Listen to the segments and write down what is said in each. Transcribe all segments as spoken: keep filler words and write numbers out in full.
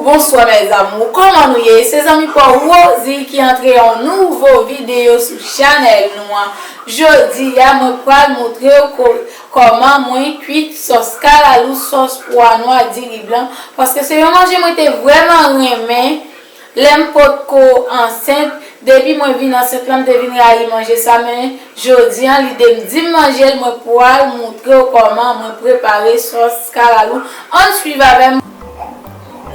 Bonsoir mes amours, kòman nou ye? Se zanmi pa w Rosie ki antre yon nouvo videyo sou chanèl nou an. Jodi a, mwen pral montre w ko-, kòman mwen kwit sòs kalalou, sòs pwa nwa, diri blan, paske se yon manje mwen te vrèman renmen lè m potko ansent. Depi mwen vin ansent la, m te vin rayi manje sa, men jodi an, lide m di m manje l, mwen pral montre w kòman mwen prepare sòs kalalou. Ann swiv avè m.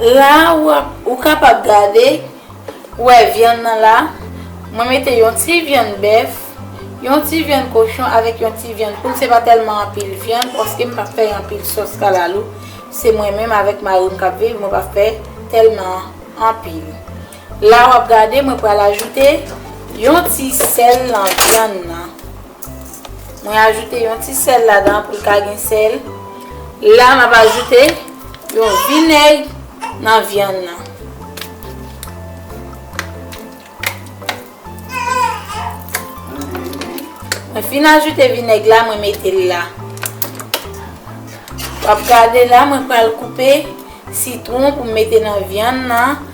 La, w ap, ou kapab gade, ou wè vyann nan la. Mwen mete yon ti vyann bèf, yon ti vyann kochon avèk yon ti vyann poul. Se pa tèlman anpil vyann, paske m p ap fè anpil sòs kalalou. Se mwen menm avèk mari m k ap viv, mwen p ap fè tèlman anpil. La w ap gade, mwen pral ajoute yon ti sèl nan vyann nan. Mwen ajoute yon ti sèl ladan pou l ka gen sèl. La, m ap ajoute yon vinèg nan vyann nan. Mwen fin ajoute vinèg la, mwen mete l la. W ap gade la, mwen pral koupe sitwon pou m mete nan vyann nan.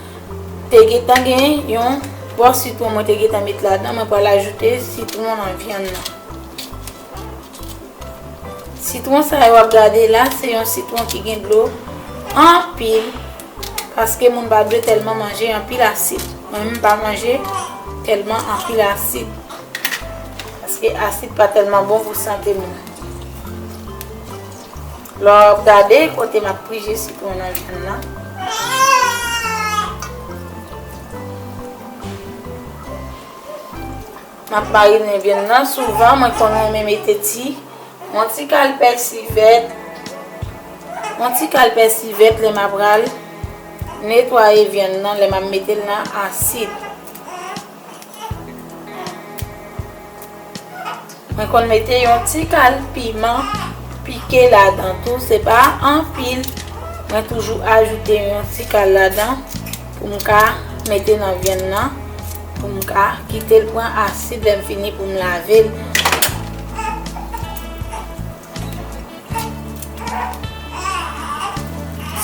Te gentan gen yon bò sitwon mwen te gentan met ladan, mwen pral ajoute sitwon nan vyann nan. Sitwon sa yo w ap gade la, se yon sitwon ki gen dlo anpil, paske moun pa dwe tèlman manje anpil asid. Mwen menm, m pa manje tèlman anpil asid, paske asid pa tèlman bon pou sante moun. Lè w ap gade kote m ap prije sitwon nan vyann nan. M ap marinen vyann nan. Souvan, mwen konn renmen mete ti, yon ti kal pèsi vèt, yon ti kal pèsi vèt lè m ap pral netwaye vyann nan, lè m ap mete l nan asid. Mwen konn mete yon ti kal piman pike ladan tou, se pa anpil. Mwen toujou ajoute yon ti kal ladan pou m ka mete nan vyann nan, pou m ka kite l pran asid lè m fini pou m lave l.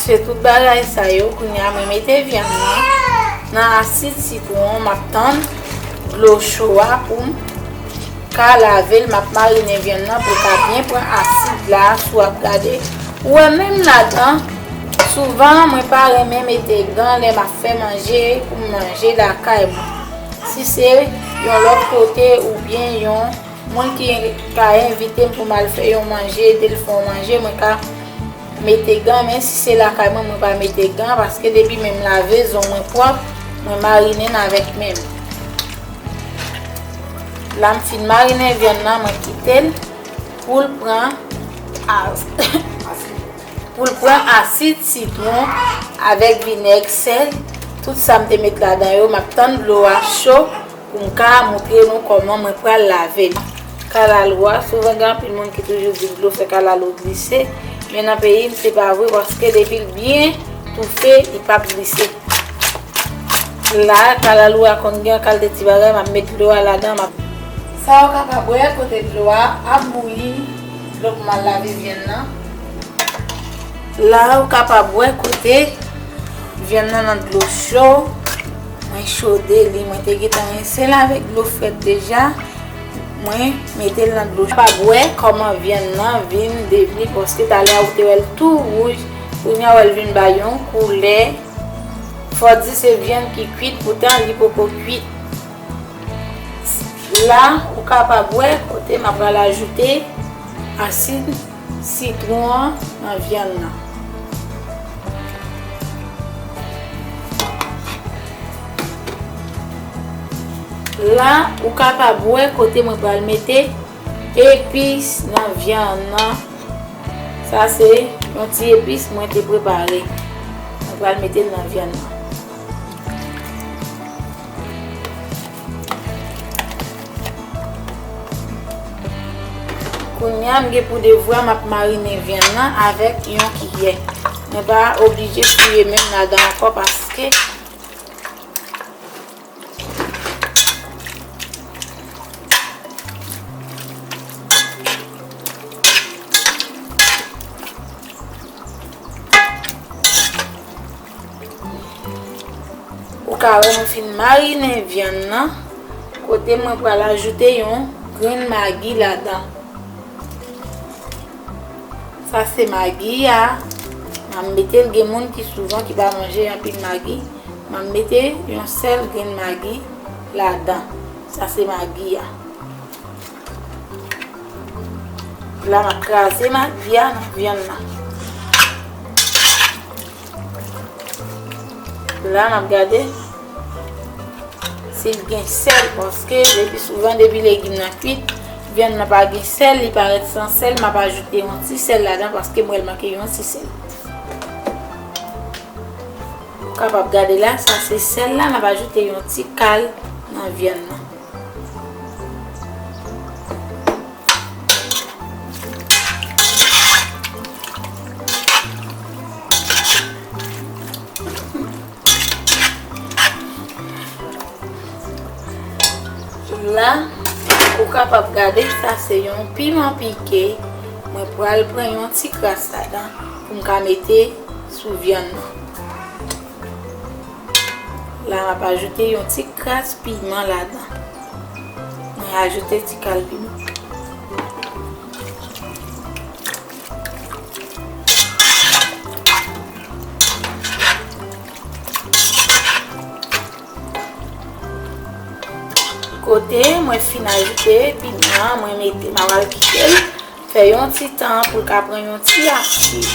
Se tout bagay sa yo, kounye a mwen mete vyann nan nan asid sitwon, m ap tann dlo cho a pou m ka lave l, m ap marinen vyann nan pou l ka byen pran asid la, si w ap gade. Ou wè menm ladan, souvan mwen pa renmen mete gan lè m ap fè manje pou m manje lakay mwen. Si se yon lòt kote oubyen yon moun ki ka envite m pou m al fè yon manje, ede l fè yon manje, mwen ka mete gan, men si se lakay mwen, mwen pa mete gan, paske depi men m lave, zong mwen pwòp, mwen marinen l avèk men m. La, m fin marinen vyann nan, mwen kite l pou l pran a-, pou l pran asid sitwon avèk vinèg, sèl, tout sa m te met ladan yo, m ap tann dlo a cho pou m ka montre nou kòman mwen pral lave l. Kalalou a, souvan gen anpil moun ki toujou di dlo fè kalalou glise, men nan peyi m se pa vre, paske depi l byen toufe, li p ap glise. La, kalalou a konn gen yon kalite ti bagay, m ap met dlo a ladan, m ap. Sa ou kapab wè kote dlo a ap bouyi, dlo pou m al lave vyann nan. La, ou kapab wè kote vyann nan nan dlo cho, mwen chode li, mwen te gentan rinse l avèk dlo frèt deja, mwen mete l nan dlo cho. Ou kapab wè kòman vyann nan vin devni, paske talè a ou te wè l tou wouj, kounye a w wè l vin bay yon koulè. Fò di se vyann ki kwit, poutan li poko kwit. La, ou kapab wè kote m ap pral ajoute asid sitwon an nan vyann nan. La, ou kapab wè kote mwen pral mete epis nan vyann nan. Sa se yon ti epis mwen te prepare. Mwen pral mete l nan vyann nan. Kounye a, m gen pou devwa m ap marinen vyann nan avèk yon kiyè. Mwen pa oblije fouye men m ladan ankò paske Kare mwen fin marinen vyann nan, kote mwen pral ajoute yon grenn magi ladan. Sa se magi a. M ap mete l, gen moun ki souvan ki pa manje anpil magi. M ap mete yon sèl grenn magi ladan. Sa se magi a. La, m ap kraze magi a nan vyann nan. La, n ap gade si l gen sèl, paske lepi souvan, depi legim nan kwit, vyann nan pa gen sèl, li parèt san sèl, m ap ajoute yon ti sèl ladan, paske m wè l manke yon ti sèl. Ou kapab gade la, sa se sèl la, n ap ajoute yon ti kal nan vyann nan. La, ou kapab gade, sa se yon piman pike. Mwen pral pran yon ti kras ladan pou m ka mete sou vyann nan. La, m ap ajoute yon ti kras piman ladan. Mwen ajoute ti kal piman. Kote mwen fin ajoute piman an, mwen mete, m a pral kite l fè yon ti tan pou l ka pran yon ti asid.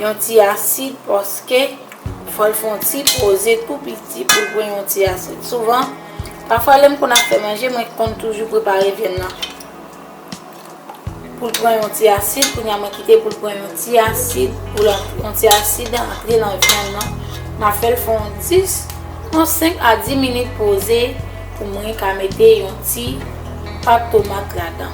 Yon ti asid, paske fò l fè yon ti poze tou piti pou l pran yon ti asid. Souvan, pafwa lè m konn ap fè manje, mwen konn toujou prepare vyann nan pou l pran yon ti asid. Kounye a mwen kite pou l pran yon ti asid, pou l ant-, yon ti asid antre nan vyann nan. M a fè l fè yon dis, yon senk a dis minit poze pou mwen ka mete yon ti pat tomat ladan.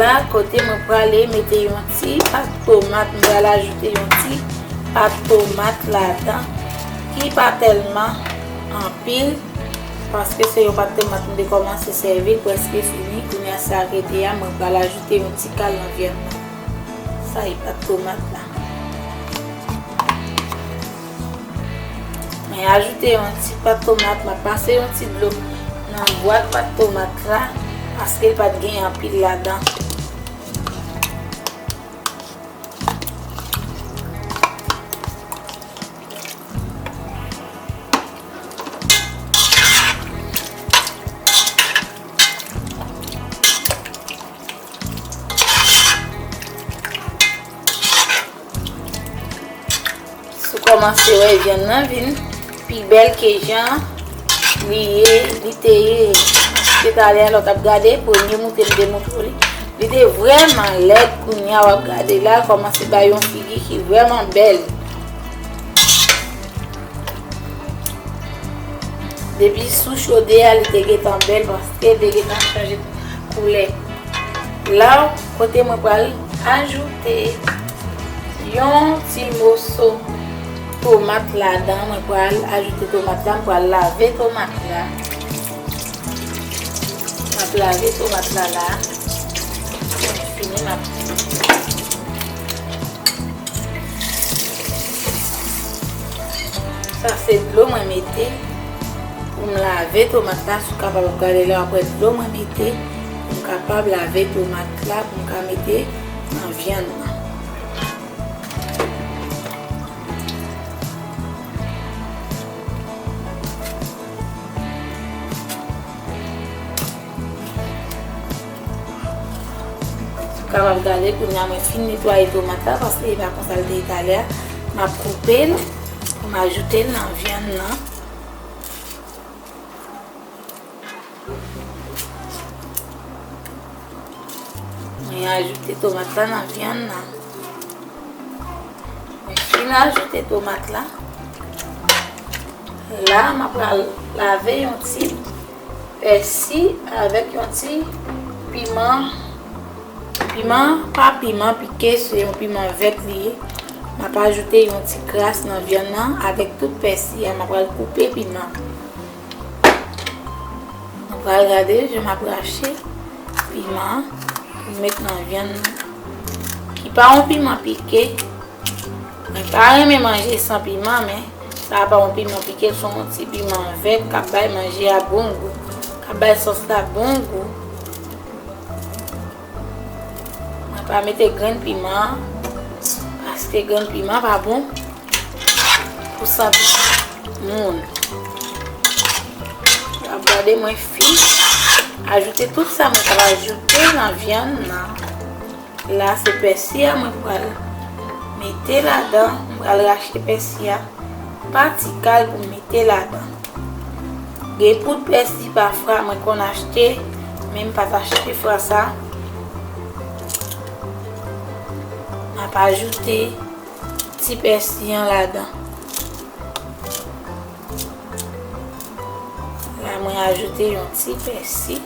La, kote mwen prale mete yon ti pat tomat, mwen prale ajoute yon ti pat tomat ladan, ki pa tèlman anpil, paske se yon pat tomat mwen te kòmanse sèvi, l prèske fini. Kounye a sa rete a, mwen prale ajoute yon ti kal nan vyann nan. Sa e pat tomat la. Mwen ajoute yon ti pat tomat, mwen pase yon ti dlo nan bwat pat tomat la, paske l pa t gen anpil ladan. Si w kòmanse wè vyann nan vin pi bèl ke jan li ye, li te ye. Paske talè a lè w t ap gade, premye moute m te montre w li, li te vrèman lèd. Kounye a w ap gade la, l kòmanse bay yon figi ki vrèman bèl. Depi sou chode a, li te gentan bèl paske li te gentan chanje koulè. La, kote mwen pral ajoute yon ti moso tomat ladan, mwen pral ajoute tomat la, mwen pral lave tomat la. M ap lave tomat la la. Fini, m ap Sa se dlo mwen mete pou m lave tomat la. Si w kapab ap gade la, w ap wè dlo mwen mete pou m kapab lave tomat la, pou m ka mete nan vyann nan. Ou kapab gade kounye a mwen fin netwaye tomat la, paske e pa konsa l te ye talè a. M ap koupe l pou m ajoute l nan vyann nan. Mwen ajoute tomat la nan vyann nan. Mwen fin ajoute tomat la. La, m ap pral lave yon ti pèsi avèk yon ti piman. Piman, pa piman pike, se yon piman vèt li ye. M ap ajoute yon ti kras nan vyann nan avèk tout pèsi a. M ap pral koupe piman. Nou pral gade jan m ap rache piman pou m met nan vyann nan. Ki pa yon piman pike. Mwen pa renmen manje san piman, men sa a pa yon piman pike, se yon ti piman vèt k ap bay manje a bon gou, k ap bay sòs la bon gou. Mwen pa mete grenn piman, paske grenn piman pa bon pou sante moun. Ap gade mwen fin ajoute tout sa mwen t ap ajoute nan vyann nan. La, se pèsi a mwen pral mete ladan. Mwen pral rache pèsi a pa ti kal pou m mete ladan. Gen poud pèsi pafwa mwen konn achte, men m pa t achte fwa sa. M ap ajoute ti pèsi an ladan. La, mwen ajoute yon ti pèsi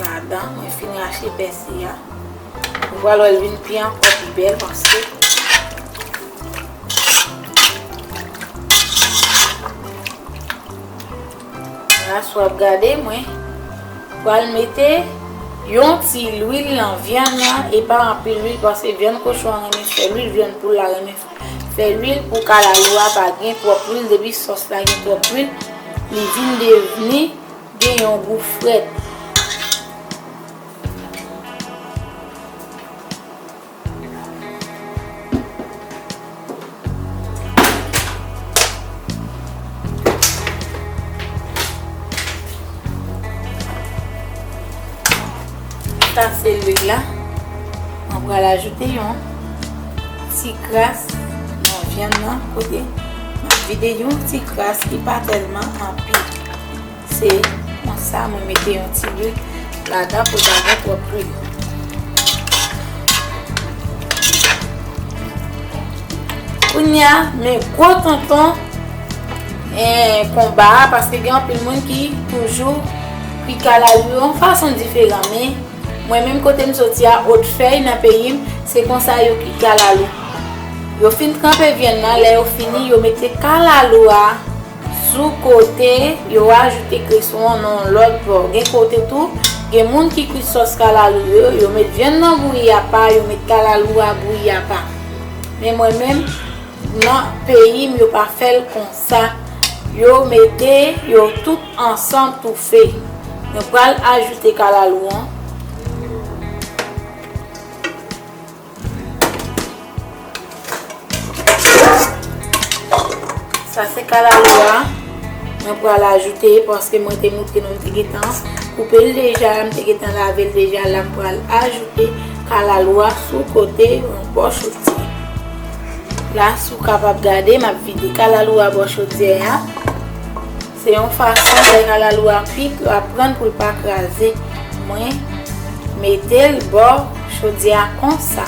ladan. Mwen fin rache pèsi a. Ou pral wè l vin pi ankò pi bèl paske la, si w ap gade, mwen pral mete yon ti lwil nan vyann nan, e pa anpil lwil, paske vyann kochon an renmen fè lwil, vyann poul la renmen fè lwil. Pou kalalou a pa gen twòp lwil, depi sòs la gen twòp lwil, li vin devni gen yon gou frèt. Sa se lwil la. Mwen pral ajoute yon ti kras nan vyann nan, kote m ap vide yon ti kras ki pa tèlman anpil. Se konsa mwen mete yon ti lwil ladan pou l pa gen twòp lwil. Kounye a, men gwo tonton, eh, konba a, paske gen anpil moun ki toujou kwi kalalou yo yon fason diferan, men mwen menm kote m soti a, Odfèy nan peyi m, se konsa yo kwi kalalou. Yo fin tranpe vyann nan, lè yo fini, yo mete kalalou a sou kote, yo ajoute kreson an nan yon lòt bò. Gen kote tou, gen moun ki kwi sòs kalalou yo, yo met vyann nan bouyi apa, yo met kalalou a bouyi apa. Men mwen menm, nan peyi m, yo pa fè l konsa. Yo mete yo tout ansanm toufe. Nou pral ajoute kalalou an. Sa se kalalou a. Mwen pral ajoute paske mwen te montre nou, m te gentan koupe l deja, m te gentan lave l deja. La, m pral ajoute kalalou a sou kote yon bò chodyè. La, si w kapab gade, m ap vide kalalou a bò chodyè a. Se yon fason lè kalalou a kwit, yo aprann pou l pa kraze. Mwen mete l bò chodyè a konsa.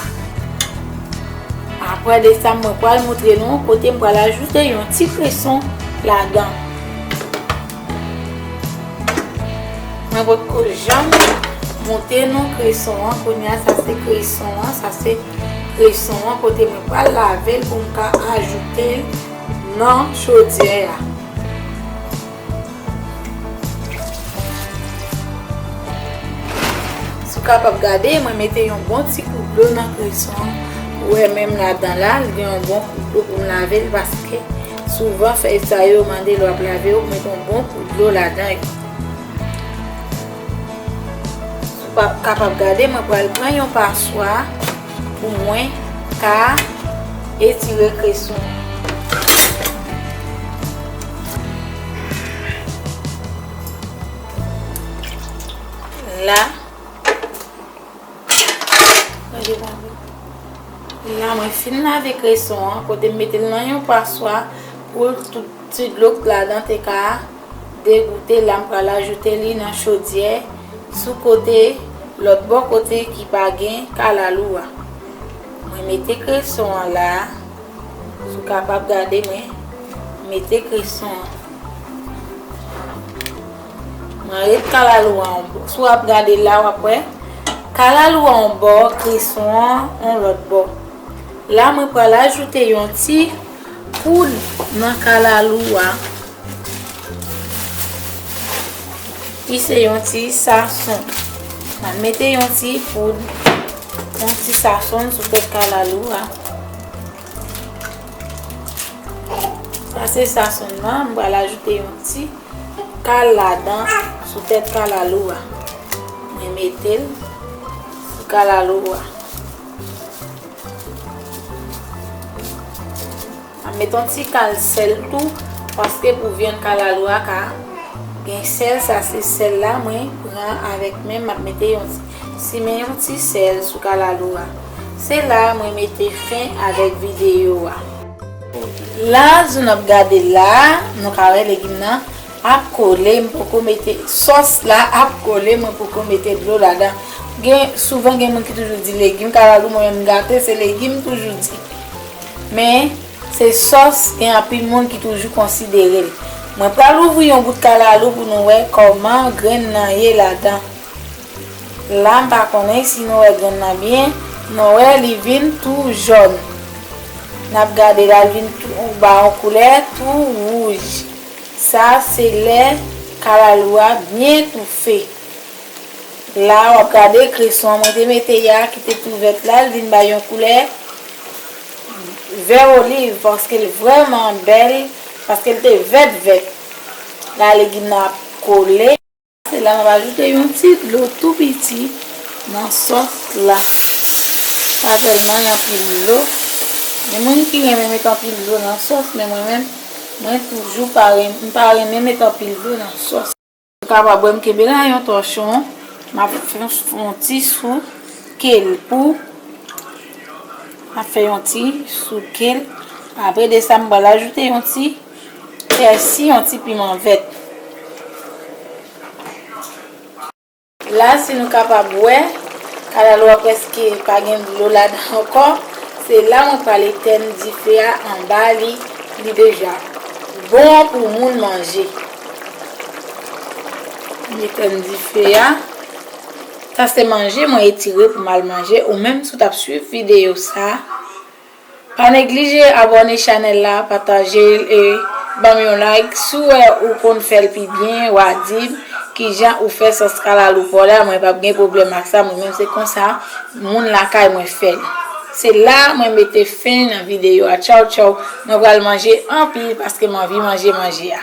Apre de sa, mwen pral montre nou kote m pral ajoute yon ti kreson ladan. Mwen potko janm montre nou kreson an. Kounye a, sa se kreson an. Sa se kreson an kote mwen pral lave l pou m ka ajoute l nan chodyè a. Si w kapab gade, mwen mete yon bon ti kou dlo nan kreson an. Ou wè menm ladan la, l gen yon bon kou dlo pou m lave l, paske souvan fèy sa yo mande lè w ap lave yo, mete yon bon kou dlo ladan yo. Si w pa kapab gade, mwen pral pran yon paswa pou mwen ka etire kreson. La, la, mwen fin lave kreson an, kote m mete l nan yon paswa pou l tout ti dlo k ladan te ka degoute. La, m pral ajoute li nan chodyè sou kote, lòt bò kote ki pa gen kalalou a. Mwen mete kreson an la. Si w kapab gade, mwen mete kreson an. Mwen ret kalalou an yon bò. Si w ap gade la, w ap wè kalalou an yon bò, kreson an yon lòt bò. La, mwen pral ajoute yon ti poud nan kalalou a, ki se yon ti sasonn. Mwen mete yon ti poud, yon ti sasonn sou tèt kalalou a. Sa se sasonn nan, mwen pral ajoute yon ti kal ladan sou tèt kalalou a. Mwen mete l sou kalalou a. M ap met yon ti kal sèl tou, paske pou vyann kalalou a ka gen sèl, sa se sèl la mwen pran avèk men, m ap mete yon ti, simen yon ti sèl sou kalalou a. Se la mwen mete fen avèk videyo a. La, jan n ap gade la, nou ka wè legim nan ap kole, m poko mete sòs la, ap kole, mwen poko mete dlo ladan. Gen, souvan gen moun ki toujou di legim kalalou, mwen menm m gate, se legim m toujou di. Men, se sòs, gen anpil moun ki toujou konsidere l. Mwen pral ouvri yon bout kalalou pou nou wè kòman grenn nan ye ladan. La, m pa konnen si nou wè grenn nan byen, nou wè li vin tou jòn. N ap gade la, l vin tou, ba yon koulè tou wouj. Sa se lè kalalou a byen toufe. La, w ap gade kreson an mwen te mete ya, ki te tou vèt la, l vin bay yon koulè vè oliv, paske l vrèman bèl, paske l te vèt vèt. La, legim nan ap kole. Se la m ap ajoute yon ti dlo tou piti nan sòs la. Pa tèlman gen anpil dlo. Gen moun ki renmen met anpil dlo nan sòs, men mwen menm, mwen toujou pa renmen, m pa renmen met anpil dlo nan sòs. Ou kapab wè m kenbe la yon tòchon, m ap fè yon ti souke l pou, m ap fè yon ti souke l. Apre de sa, m pral ajoute yon ti pèsi, yon ti piman vèt. La, si nou kapab wè, kalalou a prèske pa gen dlo ladan ankò. Se la mwen pral etèn dife a anba li, li deja bon pou moun manje. M etèn dife a. Sa se manje mwen etire pou m al manje. Ou menm, si w t ap swiv videyo sa, pa neglije abòne chanèl la, pataje l e ban m yon like. Si w wè ou konn fè l pi byen, w a di m kijan ou fè sòs kalalou pa w la, mwen p ap gen pwoblèm ak sa, mwen menm se konsa moun lakay mwen fè l. Se la mwen mete fen nan videyo a. Tchaw, tchaw. Mwen pral manje anpil paske m anvi manje manje a.